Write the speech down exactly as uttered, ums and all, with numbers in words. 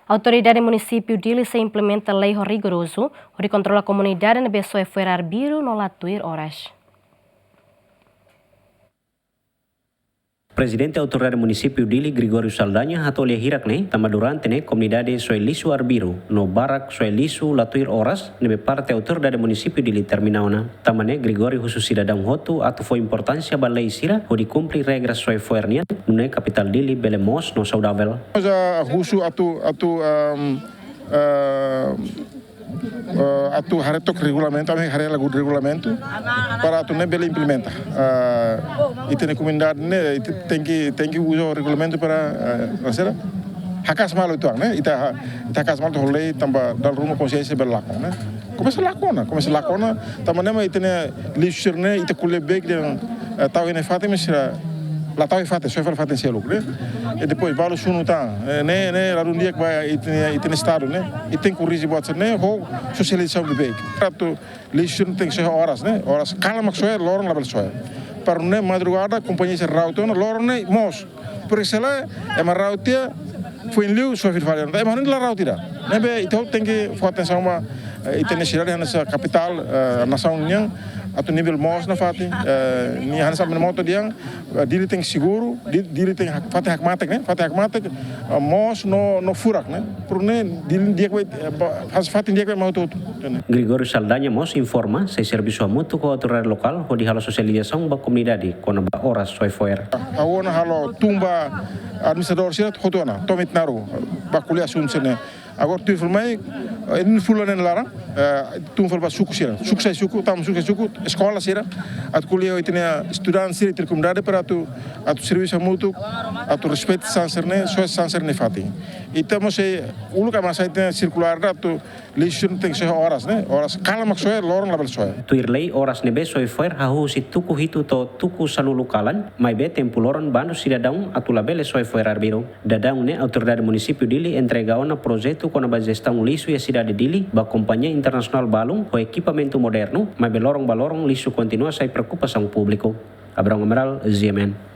Autoridade Munisípiu Dili sei implementa lei ho rigorozu hodi kontrola komunidade ne'ebé soe fo'er arbiru no la tuir oras. Prezidente Autoridade Munisípiu Dili, Gregório Saldanha, hato'o lia hirak ne'e tanba durante ne'e komunidade soe lixu arbiru no barak soe lixu la tuir oras, ne'ebé parte Autoridade Munisípiu Dili determina ona. Tanba ne'e Gregório husu sidadaun hotu atu fó importánsia ba lei sira hodi kumpre regras soe fo'er nian, nune'e kapitál Dili bele moos no saudavel. Mós husu atu, atu, ehm, eh, eh, atu haree took regulamentu, ami haree lagu regulamentu, para atu ne'e bele implementa. Eh, ita-nia komunidade ne'e, ita tenke, tenke uza regulamentu para, eh, maksudnya, haka'as malu uitoan, ne'e? Ita ha-, ita haka'as malu uitoan ho lei tanba dala ruma konsiénsia bele lakon, ne'e? Komesa lakon ona, komesa lakon ona, tanba ne'e mak ita-nia lixu sira-ne'e, ita ko'alia beik dehan, eh, tau iha ne'e fatin, mas sira la tau iha fatin, soe fali fatin seluk, ne'e? I depois balu sunu tan, eh, ne'e, ne'e, la dún di'ak ba ita-nia, ita-nia estadu, ne'e? I tenke korrije buat sira-ne'e ho sosializasaun bebeik. Atu lixu tenke soe oras, ne'e? Oras kalan mak soe, loron labele soe. Para ne'e madrugada kompañia sira rauta ona, loron ne'e moos. Porke se lae, ema rauta tiha, foin liu soe fila fali. Ema ne'e la rauta ida. Ne'ebé ita tenke fó atensaun ba, eh, ita-nia sidade hanesan kapitál, eh, nasaun nian, atu nivel moos nafatin, eh, nia hanesan ami-nia moto dehan, eh, Dili tenke seguru, Di-, Dili tenke hak-, fatin hakmatek, ne'e? Fatin hakmatek, eh, moos no, no furak, ne'e? Porke ne'e Dili di'ak ba, eh, ba, hanesan fatin di'ak ba ema hotu-hotu, ne'e? Gregório Saldanha mós informa, sei servisu hamutuk ho autoridade lokál hodi halo sosializasaun ba komunidade kona-ba oras soe fo'er. Ha'u ona halo tun ba administradór sira hotu ona, to'o Metinaro, ba ko'alia asuntu sira-ne'e. Agora tuir fali mai, eh, iha fulan ne'e nia laran, eh, tun fali ba suku sira. Suku sai suku, tama suku sai suku, eskola sira, atu ko'alia ho ita-nia estudante sira, ita-nia komunidade para atu, atu servisu hamutuk, atu respeita sasán sira-ne'e, soe sasán sira-ne'e fatin. Ita mós sei uluk ema sai ita-nia sirkulár atu lixu tenke soe oras, ne'e? Oras kalan mak soe, loron labele soe. Tuir lei oras ne'ebé soe fo'er hahú husi tuku hitu to'o tuku sanulu kalan, maibé tempu loron bandu sidadaun atu labele soe fo'er arbiru. Daudaun ne'e Autoridade Munisípiu Dili entrega ona projetu kona-ba jestaun lixu iha sidade Dili ba kompañia internasionál balun ho ekipamentu modernu, maibé loron ba loron lixu kontinua sai preokupasaun públiku. Abraão Amaral, G M N.